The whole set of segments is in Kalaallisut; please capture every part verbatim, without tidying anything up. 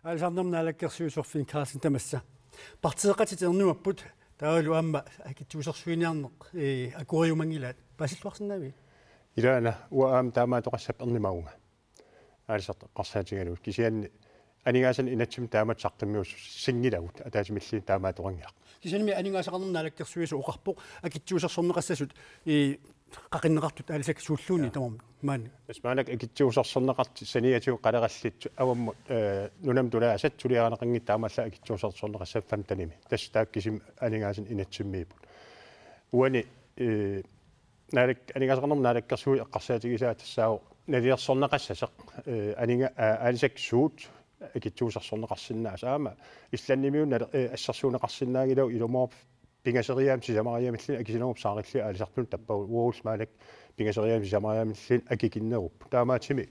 Aalisarnermut Naalakkersuisoq Finn Karlsen tamassa. Partiiqatitit ernumapput taavalu aamma akitsuusersuiniarneq, ee, akueriumanngilaat. Paasilluarsinnaaviuk? Ilaana uanga aamma taamaattoqassappat ernumavunga. Aalisartut eqqarsaatigalugit. Kisianni aningaasanik inatsimmi taamatut saqqummiussinngilagut, ataatsimilluunniit taamaattoqanngilaq. Kisiannimi aningaasaqarnermut naalakkersuisoq oqarpoq akitsuusersorneqassasut, ee, qaqinneqartut aalisakkat suulluunniit tamarmik maani. Tassa maannakkut akitsuusersorneqartut saniatigut qalerallit avammut, ee, nunamut tulaasat suliarineqanngitsut taamaallaat akitsuusersorneqassat femtenimi. Tassa taakku kisimik aningaasanik inatsimmiipput. Uani, ee, naalak-, aningaasaqarnermut naalakkersuisut eqqarsaatigisaat tassaavoq nalilersorneqassasoq, ee, aninga-, aa, aalisakkat suut akitsuusersorneqarsinnaasut. Aamma Islandimiunneq, ee, assersuunneqarsinnaanngilagut ilumoorpoq pingasoriaammik sisamariaammilluunniit akisuneruppat saarillugu aalisartunut tappagut, uagullu maannakkut pingasoriaammik sisamariaammilluunniit akikinnerupput. Taamaattumik,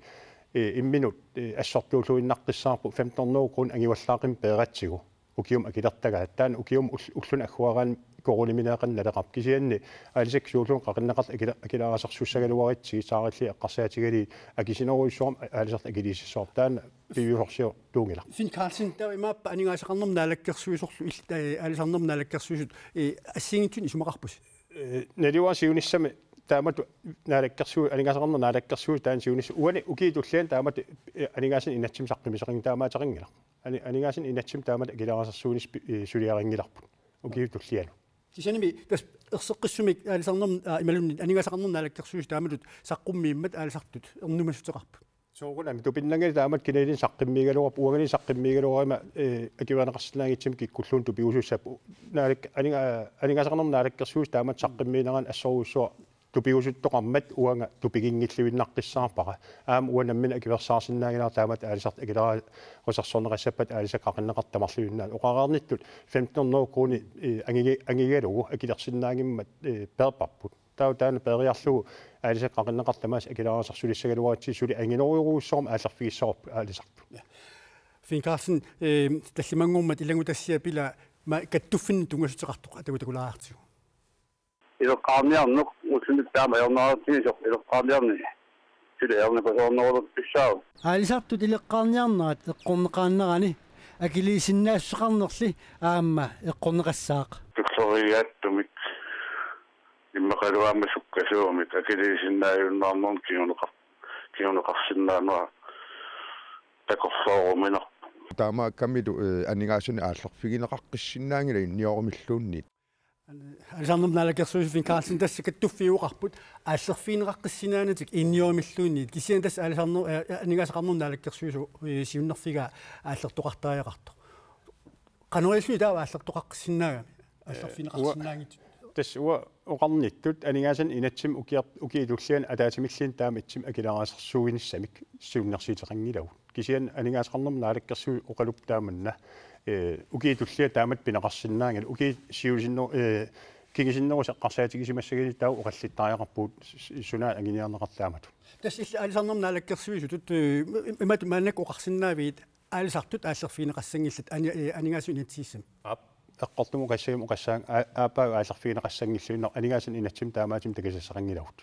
ee, imminut, ee, assortuulluinnaqqissaarput femten hundrede kroner anguallaaqimmat peeratsigu. Ukiumut akilertagaat. Taanna ukiumut ull-, ulluni agguaraanni koruunimineeqqanut naleqarpoq. Kisianni aalisakkat suulluunniit qaqinneqartut akila-, akileraasarsussagaluaritsigit saarillugu eqqarsaatigalugit akisunerujussuarmik aalisartut akiliisassapput. Taanna piviusorsiortuunngilaq. Finn Karlsen, taava imaappa aningaasaqarnermut naalakkersuisorlu il-, ee, aalisarnermut naalakkersuisut, ee, assigiinngitsunik isumaqarpusi? Ee, naluara siunissami taamatut naalakkersuisut, aningaasaqarnermut naalakkersuisut taanna siunissaq. Uani ukiut tulliani taamatut, ee, aningaasanik inatsimmi saqqummiussaqanngilaq, taamaattoqanngilaq. Ani-, aningaasanik inatsimmi taamatut akileraasarsuinissaq pi-, ee, suliarinngilarput ukiut tullianut. Kisiannimi tassa erseqqissumik aalisarnermut, aa, imaluunniit aningaasaqarnermut naalakkersuisut taamatut saqqummiimmat aalisartut ernumassuteqarput. Soorunami tupinnanngilaq taamatut kinaluunniit saqqummiigaluarpat, uangaluunniit saqqummiigaluaruma, ee, akuerineqarsinnaanngitsumik kikkulluunniit tupigusussaapput. Naalak-, aninga-, aningaasaqarnermut naalakkersuisut taamatut saqqummiinerani assorujussuaq tupigusuttoqarmat uanga tupiginngilluinnaqqissaarpara. Aamma uanga nammineq akuersaarsinnaanngilara taamatut aalisartut akileraasarsorneqassappat aalisakkat qaqinneqartut tamarluinnaat. Oqareernittut femten hundrede kroner, ee, angugi-, angugalugu akilersinnaanngimmat, ee, peerparput. Taava taanna peeriarlugu aalisakkat qaqinneqartut tamaasa akileraasarsulissagaluaritsigit suli anginerujorujussuarmik aallerfigissavarput aalisartut. Ja. Finn Karlsen, ee, tallimanngormat ilanngutassiaq pila ma-, kattuffinnik tunngassuteqartoq atagutakulaartigu. Ileqqaarniarneq ullumi taama ajornartigisoq ileqqaarniarneq suli ajornakusoornerulertussaavoq. Aalisartut ileqqaarniarnerat eqqorneqaannarani akiliisinnaassuseqarnerli aamma eqqorneqassaaq. Tulleriiaattumik immaqaluunniit sukkasuumik akiliisinnaajunnaarnermut kinguneqar-, kinguneqarsinnaanera takorlooruminarpoq. Taamaakkamilu, ee, aningaasanik aallerfigineqaqqissinnaanngilaq inniorumilluunniit. Aalisarnermut naalakkersuisoq Finn Karlsen, tassa kattuffiit oqarput aallerfigineqaqqissinnaanatik inniorumilluunniit, kisianni tassa aalisarner-, ee, aningaasaqarnermut naalakkersuisoq, ee, siunnerfigaa aallertoqartariaqartoq. Qanoq ilillugu taava aallertoqaqqissinnaagami, aallerfigineqarsinnaanngitsut? Tassa uanga oqarnittut aningaasanik inatsimmi ukiar-, ukiut tulliani ataatsimilluunniit taama ittumik akileraasarsuinissamik siunnersuuteqanngilagut. Kisianni aningaasaqarnermut naalakkersuisut oqaluppoq taamanna, ee, ukiut tulliani taamatut pineqarsinnaanngilaq, ukiut siusinner-, ee, kingusinnerusoq eqqarsaatigisimassagaluarlugu taava oqallittariaqarpugut s-, s-, sunaana anguniarneqartoq taamatut. Tassa illit aalisarnermut naalakkersuisutut, ee, im-, imatut maannakkut oqarsinnaavigit aalisartut aallerfigineqassanngillat ani-, ee, aningaasanut inatsisissamik? Aap, eqqortumik oqassaguma oqassaanga aa-, aappaagu aallerfigineqassanngilluinnarpoq, aningaasanik inatsimmi taamaattumik takusassaqanngilagut.